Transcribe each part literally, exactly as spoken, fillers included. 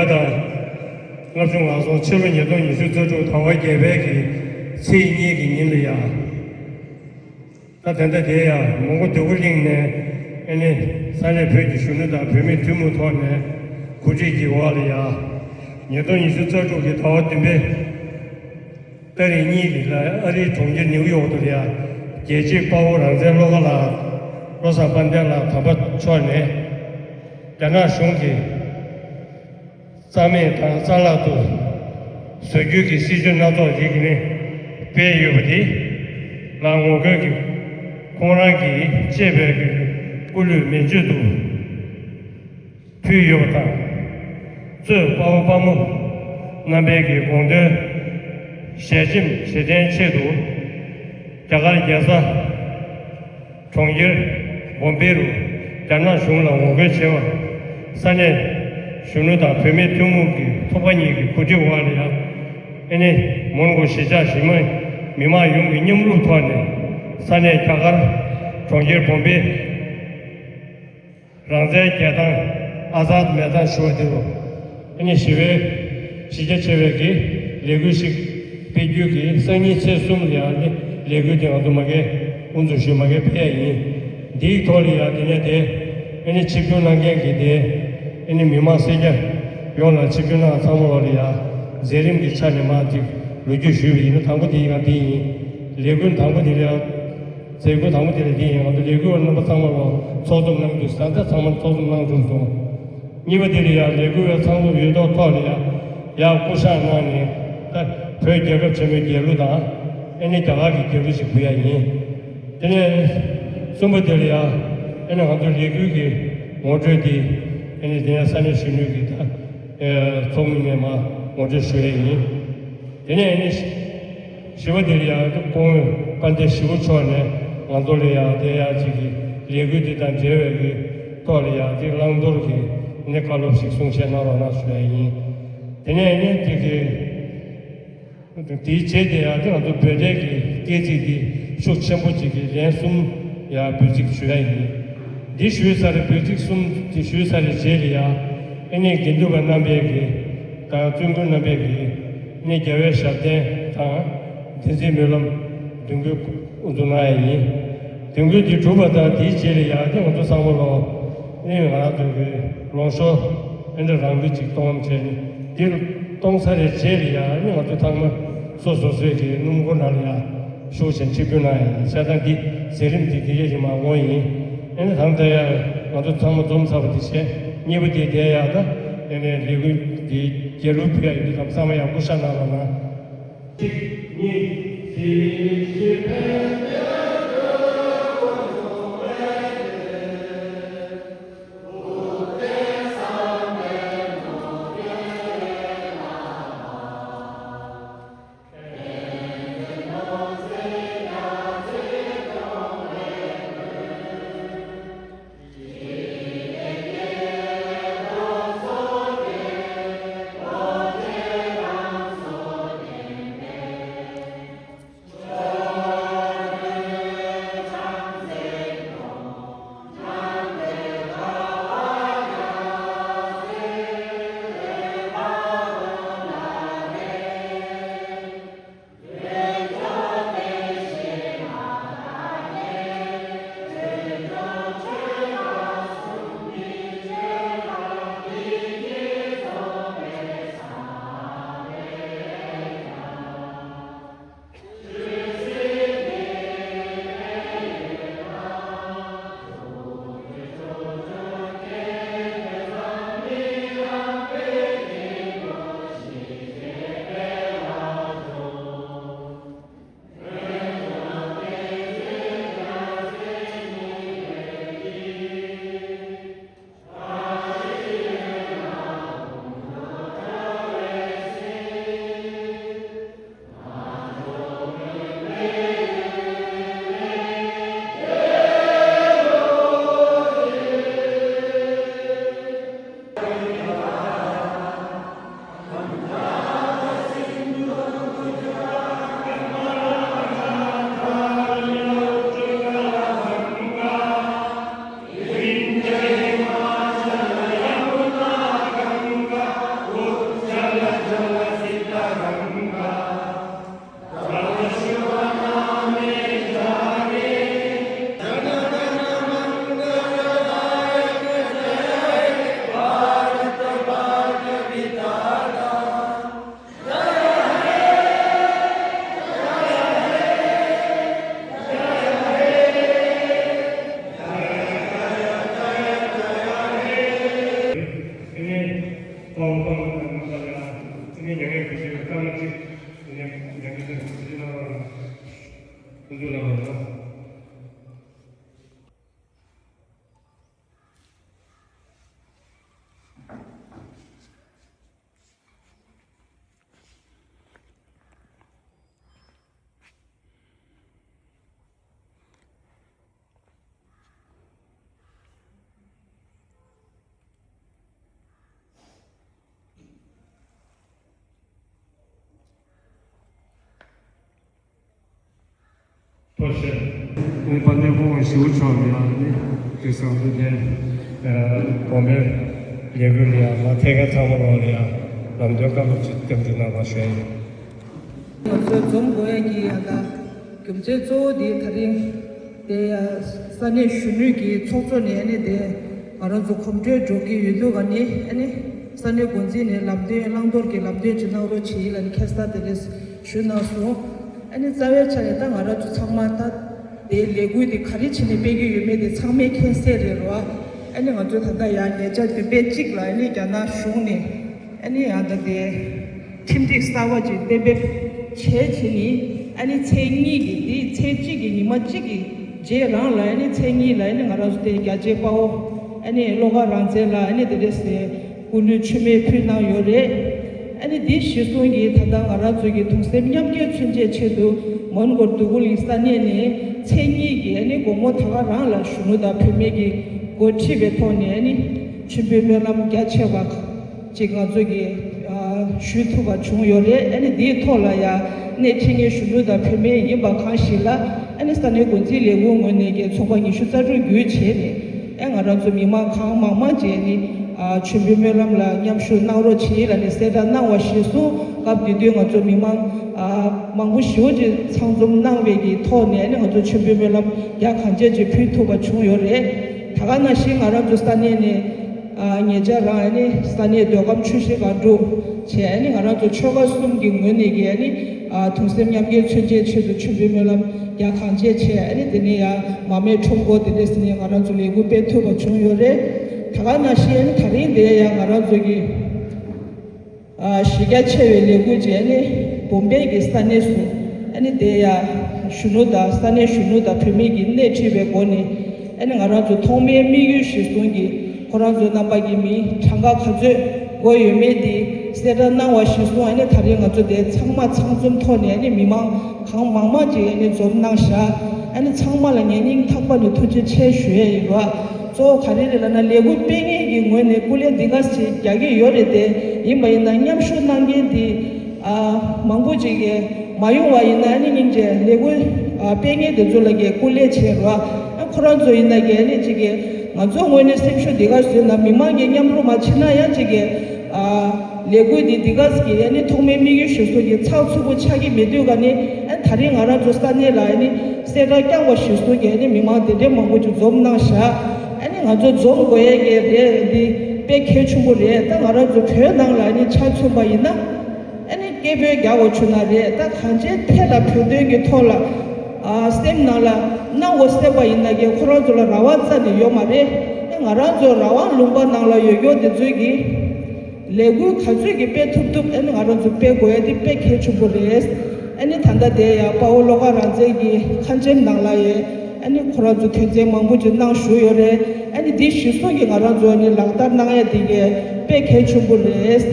ལྔ་བཅུ་ང་གསུམ་ཕྱི་ལོ་ཉིས་སྟོང་ཉི་ཤུ་རྩ་དྲུག་ཟླ་བ་བརྒྱད་པའི་གི་ཚེས་གཉིས་ཀྱི་ཉིན་ལ་ཡ། ད་དེ་འདྲ་དེ་ཡ་མོན་གྷོ་འདོད་རྒུ་གླིང་ནས་ཨ་ནི་ས་གནས་བོད་ཀྱི་གཞོན་ནུ་དང་བུད་མེད་འཐུས་མི་ཐོག་ནས་གོ་སྒྲིག་གི་འོག་ལ་ཡ། ཉིས་སྟོང་ཉི་ཤུ་རྩ་དྲུག་གི་ཟླ་བ་བདུན་པའི་ཏ་རིག་གཉིས་ལ་ཨ་རིའི་གྲོང་ཁྱེར་ནིའུ་ཡོག་ཏུ་ཡ། རྒྱལ་གཅེས་དཔའ་བོ་རང་བཙན་བློ་དགའ་ལགས། བློ་བཟང་དཔལ་ལྡན་ལགས་དམ་པ་མཆོག་ནས་རྒྱ་ནག་གཞུང་གིས་རྩ་མེད་དང་རྩ་བརླག་ཏུ་བཟོ་རྒྱུ་གི་སྲིད་བྱུས་སྣ་ཚོགས་རིགས་ནི་སྤེལ་ཡོད་པ་དེ་ལ་ངོ་རྒོལ་གྱིས་ཁོང་རང་གིས་གཅེས་པའི་སྐུ་ལུས་མེ་མཆོད་དུ་ཕུལ་ཡོད་པ་དང་། གཙོས་དཔའ་བོ་དཔའ་མོ་རྣམ་པའི་གི་དགོངས་དོན་ཞལ་ཆེམས་ཞལ་བསྟན་ཆེད་དུ་རྒྱ་གར་རྒྱལ་ས་གྲོང་ཁྱེར་བོམ་བེ་རུ་རྒྱ་ནག་གཞུང་ལ་ངོ་རྒོལ་བྱས་པར་ས་གནས་གཞོན་ནུ་དང་བུད་མེད་ཐུན་མོང་གི་ཚོགས་པ་གཉིས་ཀྱི་གོ་སྒྲིག་འོག་ལ་ཡང་ཨ་ནི་མོན་གྷོ་གཞིས་ཆགས་གཞིས་མི་མི་མང་ཡོངས་ཀྱི་མཉམ་རུབ་ཐོག་ནས་ས་གནས་རྒྱ་གར་གྲོང་ཁྱེར་བོམ་བེ་རང་བཙན་རྒྱལ་ཐང་ཨ་ཟཱད་མེད་ཐང་ཞུ་བ་དེ་རུ་ཨ་ནི་ཞི་བའི་གཞི་རྒྱ་ཆེ་བའི་གི་ལས་འགུལ་ཞིག་སྤེལ་རྒྱུ་གི་སང་ཉིན་ཚེས་གསུམ་ལ་ཡང་ནི་ལས་འགུལ་དེ་ང་ཚོ་མ་གི་དབུ་འཛུགས་ཞུས་མ་གི་ཕེབས་ཡ་ཡིན། འདིའི་ཐོག་ལ་ཡང་དེ་ནས་དེ་ཨ་ནི་ཆིབས་བསྒྱུར་གནང་མཁན་གི་དེ་ཨ་ནི་མི་མང་སེར་སྐྱ་ཡོངས་ལ་ཆིབས་བསྒྱུར་གནང་ཚང་མ་ལོག་ལ་ཡང་མཛད་རིམ་གི་ཆ་ནས་མ་ཅིག་ལོ་རྒྱུས་ཞུས་པ་ཡིན་ན་དང་པོ་དེ་ཡང་དེ་ཡིན། ལས་འགུལ་དང་པོ་དེ་ལ་ཡང་མཛད་སྒོ་དང་པོ་དེ་ལ་དེ་ཡིན། ང་ཚོ་ལས་འགུལ་བ་རྣམ་པ་ཚང་མ་ལོག་ཚོགས་འཛོམས་གནང་རྒྱུ་ཟེར་ད་ཚང་མ་ཚོགས་འཛོམས་གནང་བྱུང་སོང་། གཉིས་པ་དེ་ལ་ཡང་ལས་འགུལ་བའི་ཚང་འཛོམས་ཡོད་ཐོག་ཐོག་ལ་ཡང་ཡང་སྐུ་བཞེངས་གནང་ནས་ད་བོད་རྒྱལ་ཁབ་ཆེན་མོའི་རྒྱལ་གླུ་དང་ཨ་ནི་རྒྱ་གར་གྱི་རྒྱལ་གླུ་ཞིག་འབུལ་ཡ་ཡིན། དེ་ནས་གསུམ་པ་དེ་ལ་ཡང་ཨ་ནི་ང་ཚོ་ལས་འགུལ་གྱི་ངོ་སྤྲོད་དེ་ཨ་ནི་དེ་ནས་ས་གནས་གཞོན་ནུ་གི་ད་ཚོགས་མི་ནས་མ་ངོ་སྤྲོད་ཞུ་ཡ་ཡིན། དེ་ནས་ཨ་ནི་བཞི་པ་དེ་ལ་ཡང་སྐུ་ངོ་དཔལ་ལྡན་ཞི་བ་མཆོག་ནས་ང་ཚོ་ལ་ཡང་དེ་ཡང་ཅིག་གི་ལས་འགུལ་དེ་དང་འབྲེལ་བའི་གི་ཐོག་ལ་ཡང་དེ་བླང་དོར་གྱི་ནི་བཀའ་སློབ་ཞིག་གསུང་བཤད་གནང་རོགས་གནང་ཞུ་ཡ་ཡིན། དེ་ནས་ཨ་ནི་དེ་གི་དེའི་རྗེས་དེ་ཡང་དེ་ང་ཚོ་བོད་འབྲེལ་གྱི་སྐད་ཚིག་འདི་ཤུགས་ཆེན་པོ་ཅིག་གི་ལན་གསུམ་ཡང་འབོད་ཚིག་ཞུ་ཡ་ཡིན། འདི་ཞུས་ཚར་རེ་འབོད་ཚིག་གསུམ་དེ་ཞུས་ཚར་རེ་རྗེས་ལ་ཡང་ཨ་ནི་དགེ་འདུན་པ་རྣམ་པས་ཀྱི་དང་བཙུན་དགོན་རྣམ་པས་ཀྱི་ནི་རྒྱལ་བའི་ཞབས་བརྟན་དང་བདེན་ཚིག་སྨོན་ལམ་འདོན་སྐུལ་དབུ་འཛུགས་གནང་ཡ་ཡིན། འདོན་སྐུལ་འདི་གྲུབ་པ་དང་དེའི་རྗེས་ལ་ཡང་དེ་ང་ཚོ་ཚང་མ་ལོ་ནི་ང་རང་ཚོ་གི་ལོངས་ཤོག་ཨེ་འདྲ་རང་འབུལ་ཅིག་གཏོང་བྱས་ནས་འདི་གཏོང་ཚར་རེ་རྗེས་ལ་ཡང་ནི་ང་ཚོ་ཚང་མ་སོ་སོ་སོའི་གི་སྣུམ་འཁོར་ནང་ལ་ཡང་ཤོག་བྱས་ཆིབས་བསྒྱུར་གནང་ཡ་ཡིན། བྱས་ཙང་འདི་མཛད་རིམ་འདི་དེ་གས་ཀྱི་མ་འོང་ཡིན། ཨེ་ནི་དང་ད་ཡང་ང་ཚོ་ཚང་མ་འཛོམས་ཚར་བ་དེ་བྱས་གཉིས་པ་དེ་དེ་ཡང་ད་ཨེ་ནི་ལས་འགུལ་འདི་རྒྱལ་གླུ་ཕུལ་ཡ་ཡིན། འདི་ཚང་མ་ཚང་མ་ཡང་སྐུ་ཞབས་གནང་རོགས་གནང་། ཐུགས་རྗེ་ཆེ། དཔལ་ལྡན་སྐུ་ངོ་ཞི་བ་འཚོ་ལགས་ནི་དེ་སང་དུ་དེ་དགོན་པའི་ལས་འགུལ་ལ་ཡང་མ་ཐད་ཀ་ཚང་མ་ལོག་ལ་ཡང་ལམ་སྟོན་བཀའ་སློབ་ཅིག་སྟེར་རྒྱུ་གནང་བ་ཞུ་ཡིན། ང་ཚོས་འཛོམས་དགོས་ཡ་གི་ཡ་ད་རྒྱུ་མཚན་གཙོ་བོ་དེ་ད་རིང་དེ་ཡ་ས་གནས་གཞོན་ནུ་གི་ཚོགས་གཙོ་ནས་ཨ་ནི་དེ་ང་རང་ཚོ་གོམ་བགྲོད་འགྲོ་གི་ཡོད་དུས་ག་ནི་ཨ་ནི་ས་གནས་འགོ་འཛིན་ནས་ལམ་སྟོན་བླང་དོར་གྱི་ལམ་སྟོན་ཅིག་གནང་རོགས་བྱེད་ཡིན་ལ་ནི་ཁ་སང་དེ་རེས་ཞུ་གནང་སོང་། ཨ་ནི་རྩ་བའི་ཆ་ནས་ད་ང་རང་ཚོ་ཚང་མ་ད་དེ་ལས་འགུལ་དེ་ག་རེ་བྱས་ནས་སྤེལ་གྱི་ཡོད་མེད་དེ་ཚང་མས་མཁྱེན་གསལ་རེད་རོ། ཨ་ནི་ང་ཚོ་ད་ལྟ་ཡང་ཉེ་ཆར་བདུན་པའི་གཅིག་ལ་ཨ་ནི་རྒྱ་ནག་གཞུང་ནས། ཨ་ནི་ཡང་ད་དེ་ཁྲིམས་སྒྲིག་གསར་བ་ཅིག་གཏན་འབེབས་བྱས་བྱས་ནི་ཨ་ནི་ཚེས་གཉིས་ཀྱི་དེ་ཚེས་གཅིག་གི་ཉི་མ་གཅིག་གི་རྗེས་རང་ལ་ཨ་ནི་ཚེས་གཉིས་ལ་ཨ་ནི་ང་རང་ཚོ་དེ་རྒྱལ་གཅེས་དཔའ་བོ་ཨ་ནི་བློ་དགའ་རང་བཙན་ལ་ཨ་ནི་དེ་འདྲས་སེ་སྐུ་ལུས་མཆོད་མེ་ཕུལ་གནང་ཡོད་རེད། ཨ་ནི་འདི་གཞིར་བཟུང་གིས་ད་ལྟ་ང་རང་ཚོ་གི་གདུང་སེམས་མཉམ་སྐྱེད་མཚོན་ཆེད་ཆེད་དུ་མོན་གྷོ་འདུ་ཁུལ་གྱི་ས་གནས་ནས་ཚེས་གཉིས་ཀྱི་ཨ་ནི་དགོང་མོ་ད་ག་རང་ལ་གཞོན་ནུ་དང་བུད་མེད་ཀྱི་འགོ་ཁྲིད་པའི་ཐོག་ནས་ཨ་ནི་མཆོད་འབུལ་སྨོན་ལམ་རྒྱ་ཆེ་བ། ཅིག་ང་ཚོ་གིས་ཨ་ཞུ་ཐུབ་པ་བྱུང་ཡོད་རེད། ཨ་ནི་འདིའི་ཐོག་ལ་ཡང་སྣེ་ཁྲིད་མཁན་གཞོན་ནུ་དང་བུད་མེད་ཡིན་པ་གང་ཞིག་ལ་ཨ་ནི་ས་གནས་འགོ་འཛིན་ལས་ཁུངས་ངོས་ནས་ཀྱི་ཚོགས་པ་ཉི་ཤུ་རྩ་དྲུག་བརྒྱུད་བྱས་ནས་ཨ་ང་རང་ཚོ་མི་མང་གང་མང་མང་བྱས་ནས་ཨ་མཆོད་འབུལ་སྨོན་ལམ་ལ་མཉམ་ཞུགས་གནང་རོགས་བྱེད་ལ་ནི་གསལ་བསྒྲགས་གནང་བ་གཞིར་བཟུང་སྐབས་དེ་དུས་ང་ཚོ་མི་མང་ཨ་མང་པོ་ཞེ་པོ་ཅིག་ཚང་འཛོམས་གནང་བའི་གི་ཐོག་ནས་ཨ་ནི་ང་ཚོ་མཆོད་འབུལ་སྨོན་ལམ་ཡང་གང་ཅི་ཅིག་ཕུལ་ཐུབ་པ་བྱུང་ཡོད་རེད། ད་ག་ནང་བཞིན་ང་རང་ཚོ་ས་གནས་ནས། ཨ་ཉེ་ཆར་རང་ཨ་ནི་ས་གནས་མདོ་ཁམས་ཆུ་བཞི་སྒང་དྲུག་བྱས་ཨ་ནི་ང་རང་ཚོ་ཆོལ་ཁ་གསུམ་གྱི་ངོས་ནས་ཀྱི་ཨ་ནི་ཨ་གདུང་སེམས་མཉམ་སྐྱེད་མཚོན་ཆེད་ཆེད་དུ་མཆོད་འབུལ་སྨོན་ལམ་རྒྱ་གང་ཆེ་བྱས་ཨ་ནི་དེ་ནས་ཡང་མ་རྨོས་ཁྲོམ་སྐོར་དེ་འདྲས་ཟེར་ནས་ང་རང་ཚོ་ལས་འགུལ་སྤེལ་ཐུབ་པ་བྱུང་ཡོད་རེད། ད་ག་ནང་བཞིན་ཨ་ནི་ད་རིང་དེ་ཡང་ང་རང་ཚོ་གི་ཨ་གཞི་རྒྱ་ཆེ་བའི་ལས་འགུལ་བྱས་ནས་བུམ་པའི་གི་ས་གནས་སུ་ཨ་ནི་དེ་ཡ་གཞོན་ནུ་དང་ས་གནས་གཞོན་ནུ་དང་བུད་མེད་ཀྱི་སྣེ་ཁྲིད་པའི་སྒོ་ནས་ཨ་ནི་ང་རང་ཚོ་ཐོག་མའི་དམིགས་ཡུལ་གཞིར་བཟུང་གིས་ཁོ་རང་ཚོ་རྣམ་པ་གི་མི་གྲངས་ཀ་ག་ཚོད་དགོས་ཡོད་མེད་དེ་གསལ་བསྒྲགས་གནང་བ་གཞིར་བཟུང་ཨ་ནི་ད་རེས་ང་ཚོ་དེ་ཚང་མ་ཚང་འཛོམས་ཐོག་ནས་ཨ་ནི་མི་མང་གང་མང་མང་ཅིག་ཨ་ནི་འཛོམས་གནང་བཞག་ཨ་ནི་ཚང་མ་ལ་ངས་སྙིང་ཐག་པ་ནས་ཐུགས་རྗེ་ཆེ་ཞུ་ཡས་ཡིན་རོགས། གཙོ་བོ་ག་རེ་རེད་ལབ་ན་ལས་འགུལ་སྤེལ་མཁན་གྱི་ངོས་ནས་སྐུ་ལས་འདི་ག་ཞིག་རྒྱག་གི་ཡོད་རེད་དེ་ཡིན་པ་ཡིན་ན་མཉམ་ཞུགས་གནང་མཁན་དེ་ཨ་མང་པོ་ཅིག་གིས་མ་ཡོང་བ་ཡིན་ན་ཨ་ནི་སྙིང་རྗེ་ལས་འགུལ་ཨ་སྤེལ་མཁན་དེ་ཚོ་ལ་གི་སྐུ་ལས་བྱེད་རོགས། ཨ་ཁོ་རང་ཚོ་ཡིན་ན་གི་ཨ་ནི་ཅིག་གིས་ང་ཚོ་ངོས་ནས་སེམས་ཤུགས་འདི་ག་བཟོས་ན་མི་མང་གི་མཉམ་རུབ་མ་བྱེད་ན་ཡང་ཅིག་གིས་ཨ་ལས་འགུལ་འདི་འདི་ག་ཟེར་གྱི་ཨ་ནི་ཐོག་མའི་དམིགས་ཡུལ་ཞིག་སོགས་ཀྱི་ཚགས་ཚུད་པོ་ཆགས་ཀྱི་མེད་དུས་ག་ནི་ཨ་ད་རིང་ང་རང་ཚོ་ས་གནས་ལ་ཨ་ནི་གསལ་བསྒྲགས་བསྐྱངས་པ་ཞིག་སོགས་ཀྱི་ཨ་ནི་མི་མང་དེ་འདྲའི་མང་པོ་ཅིག་འཛོམས་གནང་བཞག་ཨ་ནི་ང་ཚོ་འཛོམས་དགོས་ཡས་ཀྱི་རེད་འདི་དཔེ་གལ་ཆེན་པོ་རེད། ད་ང་རང་ཚོ་བོད་ནང་ལ་ཨ་ནི་ཆ་མཚོན་པ་ཡིན་ན་ཨ་ནི་སྐད་འབོད་རྒྱག་དགོས་བྱུང་ན་རེད། ད་གང་ཅིའི་ཐད་ལ་བོད་དོན་གྱི་ཐོག་ལ་ཨ་སེམས་ནང་ལ་གནང་དགོས་སེམས་པ་ཡིན་ན་ཀྱི་ཁོ་རང་ཚོ་ལ་རང་དབང་རྩ་ནས་ཡོད་མ་རེད། ཨ་ང་རང་ཚོ་རང་དབང་ལུང་པ་ནང་ལ་ཡོད་མཁན་དེ་ཚོས་ཀྱི་ལས་འགུལ་ག་ཚོད་ཀྱིས་སྤེལ་ཐུབ་ཐུབ་ཨ་ནི་ང་རང་ཚོ་སྤེལ་དགོས་ཡ་དེ་དཔེ་གལ་ཆེན་པོ་རེད། ཨ་ནི་ད་ལྟ་དེ་ཡང་དཔའ་བོ་བློ་དགའ་རང་བཙན་གྱི་ཁ་འཆེམ་ནང་ལ་ཡང་ཨ་ནི་ཁོ་རང་ཚོ་དོན་ཚན་མང་པོ་ཅིག་གནང་བཞུགས་ཡོད་རེད། ཨ་ནི་འདི་གཞིར་བཟུང་གིས་ང་རང་ཚོ་ཨ་ནི་ལག་བསྟར་གནང་ཡ་དེ་གས་དཔེ་གལ་ཆེན་པོ་རེད།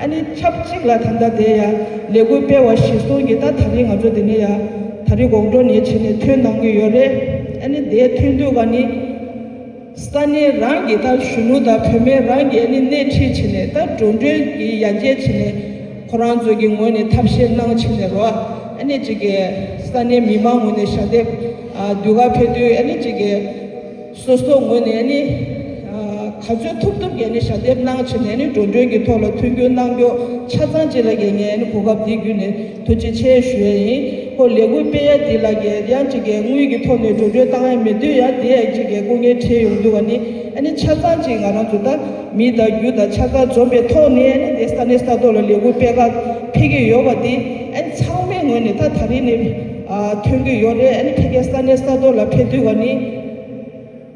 ཨ་ནི་ཆབས་ཅིག་ལ་ད་ལྟ་དེ་ཡང་ལས་འགུལ་སྤེལ་བ་གཞིར་བཟུང་གིས་ད་ད་རེས་ང་ཚོ་དེ་ནས་ཡང་ད་རེས་དགོང་དྲོ་ནས་བྱས་ནས་ཐོན་གནང་གི་ཡོད་རེད། ཨ་ནི་དེ་ཐོན་དུས་ག་ནི། ས་གནས་རང་གི་ད་གཞོན་ནུ་དང་བུད་མེད་རང་གི་ཨ་ནི་སྣེ་ཁྲིད་བྱས་ནས་ད་འགྲོ་གྲོན་གྱི་ཡར་རྒྱས་བྱས་ནས་ཁོ་རང་ཚོ་གི་ངོས་ནས་ཐབས་ཤེས་གནང་བྱས་ནས་རོ་ཨ་ནི་ཅིག་གི་ས་གནས་མི་མང་ངོས་ནས་ཞལ་འདེབས་ཨ་བསྡུ་ག་ཕེབས་དུས་ཨ་ནི་ཅིག་གི་སོ་སོ་ངོས་ནས་ཨ་ནི་ཨ་ག་ཚོད་ཐུབ་ཐུབ་ཀྱི་ཨ་ནི་ཞལ་འདེབས་གནང་བྱས་ནས་ཨ་ནི་འགྲོ་གྲོན་གྱི་ཐོག་ལ་མཐུན་འགྱུར་གནང་རྒྱུ་ཆ་ཚང་ཅིག་ལ་གི་ངས་ཨ་ནི་གོ་སྐབས་འདི་བརྒྱུད་ནས། ཐུགས་རྗེ་ཆེ་ཞུ་ཡ་ཡིན། ཁོ་ལས་འགུལ་སྤེལ་ཡ་འདི་ལ་གི་ཡང་ཅིག་གི་དངུལ་གྱི་ཐོག་ནས་འགྲོ་གྲོན་བཏང་ཡ་མེད་དུས་ཡ་དེ་ཡ་ཅིག་གི་སྐུ་ངལ་འཕྲད་ཡོང་དུས་ག་ནི་ཨ་ནི་ཆ་ཚང་ཅིག་ང་རང་ཚོ་ད་མི་དང་རྒྱུ་དང་ཆ་ཚང་འཛོམས་པའི་ཐོག་ནས་ཨ་ནི་དེ་ས་གནས་ས་ཐོག་ལ་ལས་འགུལ་སྤེལ་ག་ཕེབས་ཀྱི་ཡོད་པ་དེ་ཨ་ནི་ཚང་མའི་ངོས་ནས་ད་ད་རིང་ནས་ཨ་ཐོན་གྱི་ཡོད་རེད། ཨ་ནི་ཕ་གིའི་ས་གནས་ས་ཐོག་ལ་ཕེབས་དུས་ག་ནི།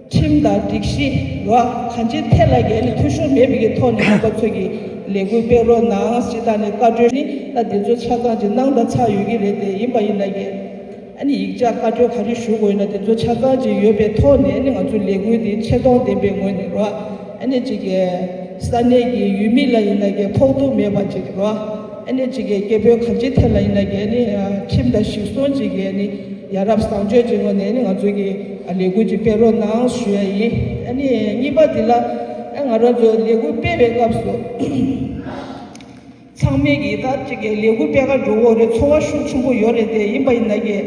ཁྲིམས་དང་སྒྲིག་གཞི་ལ་གང་ཅིའི་ཐད་ལ་གལ་ནི་འཐུས་ཤོར་མེད་པའི་གི་ཐོག་ནས་རྣམ་པ་ཚོས་ཀྱི་ ལས་འགུལ་སྤེལ་རོགས་གནང་ཞེས་ད་ནས་བཀའ་འཁྲོལ་ནི་ད་དེ་ཚོ་ཆ་ཚང་ཅིག་གནང་ད་ཚར་ཡོད་ཀྱི་རེད་དེ། ཡིན་པ་ཡིན་ན་གི་ཨ་ནི་ཡིག་ཆ་བཀའ་འཁྲོལ་ག་རེ་ཞུ་དགོས་ཡིན་ན་དེ་ཚོ་ཆ་ཚང་ཅིག་ཡོད་པའི་ཐོག་ནས་ཨ་ནི་ང་ཚོའི་ལས་འགུལ་འདི་ཆེ་མཐོང་ལྡན་པའི་ངོས་ནས་རོ། ཨ་ནི་ཅིག་གི་ས་གནས་ཀྱི་ཡུལ་མི་ལ་ཡིན་ན་གི་ཕོག་ཐུག་མེད་པ་ཅིག་རོ། ཨ་ནི་ཅིག་གི་སྐད་འབོད་གང་ཅིའི་ཐད་ལ་ཡིན་ན་གི་ཨ་ནི་ཁྲིམས་དང་གཞི་བཟུང་ཅིག་གི་ཨ་ནི་ཡ་རབས་བཟང་སྤྱོད་ཅིག་ངོས་ནས་ཨ་ནི་ང་ཚོ་གི་ལས་འགུལ་ཅིག་སྤེལ་རོགས་གནང་ཞུ་ཡ་ཡིན། ཨ་ནི་གཉིས་པ་འདི་ལ་ཨ་ང་རང་ཚོ་ལས་འགུལ་སྤེལ་བའི་སྐབས་སུ། ཚང་མས་ཀྱིས་ད་ཅིག་གི་ལས་འགུལ་སྤེལ་ག་འགྲོ་འོ་རེད། ཚོར་བ་ཤུགས་ཆེན་པོ་ཡོད་རེད་དེ། ཡིན་པ་ཡིན་ན་གི་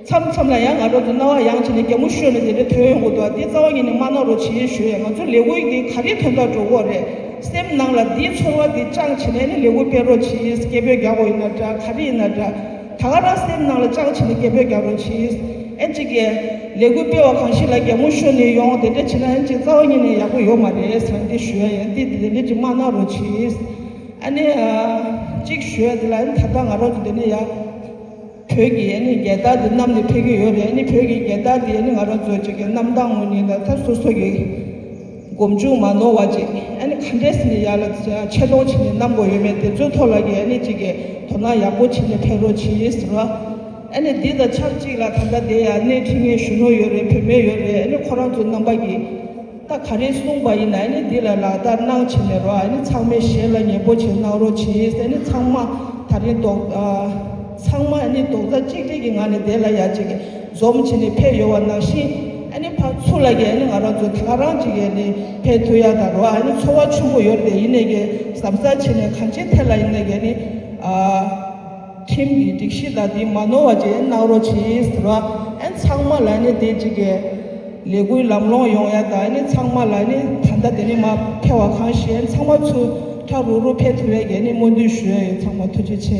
མཚམས་མཚམས་ལ་ཡང་ང་རང་ཚོ་རྣ་བ་ཡང་བྱས་ནས་རྒྱ་མོ་ཤོད་ནས་དེ་འདྲ་ཐོན་ཡོང་གི་འདུག་དེ་རྩ་བ་ཉིད་ནས་མ་གནང་རོགས་བྱེད་ཞུ་ཡས། ང་ཚོ་ལས་འགུལ་འདི་ག་རེ་དོན་དག་འགྲོ་འོ་རེད། སེམས་ནང་ལ་འདིའི་ཚོར་བ་འདི་བཅངས་བྱས་ནས་ནི་ལས་འགུལ་སྤེལ་རོགས་བྱེད། སྐད་འབོད་རྒྱག་དགོས་ཡིན་ན་འདྲ། ག་རེ་ཡིན་ན་འདྲ། ད་ག་རང་སེམས་ནང་ལ་བཅངས་བྱས་ནས་སྐད་འབོད་རྒྱག་རོགས་གྱིས། ཨེ་ཅིག་གིས་ལས་འགུལ་སྤེལ་བ་གང་ཞིག་ལ་གད་མོ་ཤོར་ནས་ཡོང་དེ་འདྲ་བྱེད་ན་ཨེ་ཅིག་རྩ་བ་ཉིད་ནས་ཡག་པོ་ཡོད་མ་རེད་ཟེར་ནས་འདི་ཞུ་ཡ་ཡིན། འདི་དེ་འདྲ་ཅིག་མ་གནང་རོགས་གྱིས། ཨ་ནི་ཨ་གཅིག་ཞུ་ཡ་དེ་ལ་ཨ་ནི་ད་ལྟ་ང་རང་ཚོ་འདི་ནས་ཡ་བོད་ཀྱི་ཨ་ནི་རྒྱལ་དར་དེ་བསྣམས་ནས་ཕེབས་ཀྱི་ཡོད་རེད། ཨ་ནི་བོད་ཀྱི་རྒྱལ་དར་དེ་ཨ་ནི་ང་རང་ཚོ་ཅིག་གི་གནམ་ཐང་ངོས་ནས་ལ་ད་སོ་སོ་གི་སྒོམ་བྱུང་མ་ནོར་བ་ཅིག་ཨ་ནི་ག་འདྲས་ནས་ཡར་ལ་ཆེ་མཐོང་བྱས་ནས་བསྣམས་དགོས་ཡོད་མེད་དེ་ཚོའི་ཐོག་ལ་གི་ཨ་ནི་ཅིག་གི་དོ་སྣང་ཡག་པོ་བྱས་ནས་ཕེབས་རོགས་གྱིས་ཟེར་བ། ཨ་ནི་འདི་དང་ཆབས་ཅིག་ལ་ད་ལྟ་དེ་ཡང་སྣེ་ཁྲིད་མཁན་གཞོན་ནུ་ཡོད་རེད། བུད་མེད་ཡོད་རེད། ཨ་ནི་ཁོ་རང་ཚོ་རྣམ་པ་གིས་ད་ག་རེ་གསུངས་པ་ཡིན་ན་ཨ་ནི་འདི་ལ་ལག་བསྟར་གནང་བྱས་ནས་རོགས། ཨ་ནི་ཚང་མས་ཞལ་ལ་ཉན་པོ་བྱས་གནང་རོགས་གྱིས། ཨ་ནི་ཚང་མ་ད་རིང་རྡོག་ཨ་ཚང་མ་ཨ་ནི་རྡོག་རྩ་གཅིག་སྒྲིལ་གྱི་ངང་ནས་དེ་ལ་ཡ་གཅིག་འཛོམས་བྱས་ནས་ཕེབས་ཡོད་པ་ནང་བཞིན། ཨ་ནི་ཕར་ཚུར་ལ་གི་ཨ་ནི་ང་རང་ཚོ་ད་ག་རང་གཅིག་གི་ཨ་ནི་ཕེབས་ཐུབ་ཡ་ད་རོགས། ཨ་ནི་ཚོར་བ་ཆེན་པོ་ཡོད་རེད། ཡིན་ནའི་གི་གཟབ་གཟབ་བྱས་ནས་གང་ཅིའི་ཐད་ལ་ཡིན་ནའི་གི་ཨ་ནི་ཨ། ཁྲིམས་ཀྱི་སྒྲིག་གཞི་དང་དེ་མ་ནོར་བ་ཅིག་གནང་རོགས་གྱིས་ཟེར་བ། ཨན་ཚང་མ་ལ་ནི་དེ་གཅིག་གི་ལས་འགུལ་ལམ་ལྷོང་ཡོང་ཡ་དང་ནི་ཚང་མ་ལ་ནི་ད་ལྟ་དེ་ནི་མ་ཕེ་བ་གང་ཞིག་ཨན་ཚང་མ་ཚུར་ཁྲ་རུ་རུ་ཕེ་ཐུབ་ཡ་གི་ནི་སྨོན་འདུན་ཞུ་ཡ་ཡོད། ཚང་མ་ཐུགས་རྗེ་ཆེ།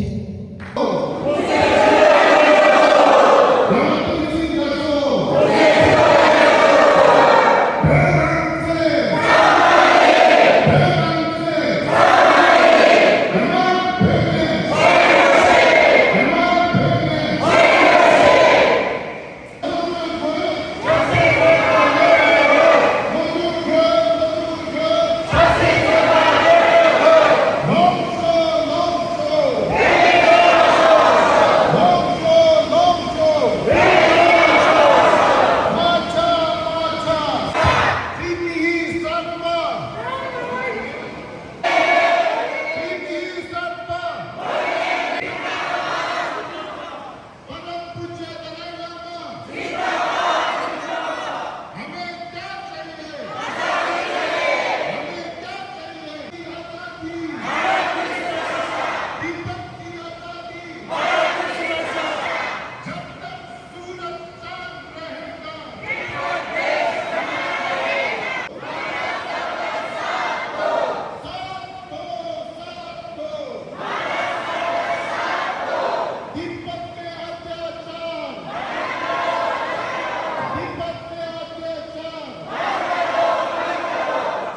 परम पूज्य दलाई लामा। जिंदाबाद, जिंदाबाद। हमें क्या चाहिए? आजादी चाहिए। हमें क्या चाहिए? आजादी। भारत की सुरक्षा। तिब्बत की आजादी। भारत की सुरक्षा। जब तक सूरज चांद रहेगा। साथ दो, साथ दो। तिब्बत पे अत्याचार, तिब्बत पे अत्याचार।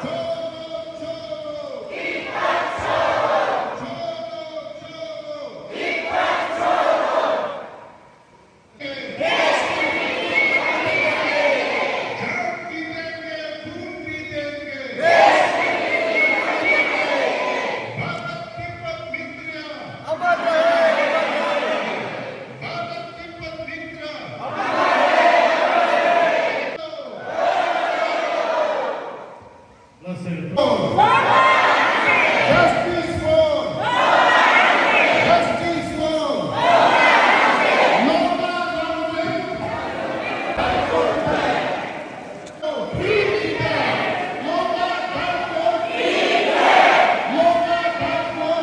छोड़ो, छोड़ो। छोड़ो, छोड़ो। जान भी देंगे, खून भी देंगे। भारत तिब्बत मित्र। अमर रहे, अमर रहे। भारत तिब्बत मित्र। अमर रहे, अमर रहे। Justice for, justice for Loka Ramdin. Free Tibet. Loka Ramdin. Free Tibet. Loka Ramdin. Free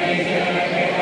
Tibet.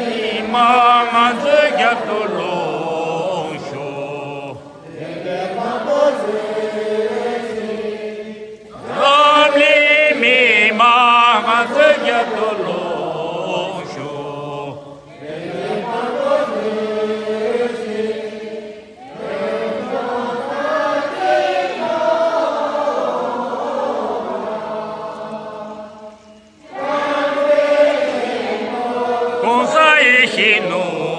མི་མང་ང་ཚོའི་རྒྱབ་ཏུ་ལོངས་ཤོག་འཛམ་གླིང་མི་མང་ང་ཚོའི་རྒྱབ་ཏུ་ལོངས་ཤོག་གོང་ས་ཡེ་ཤེས་ནོར་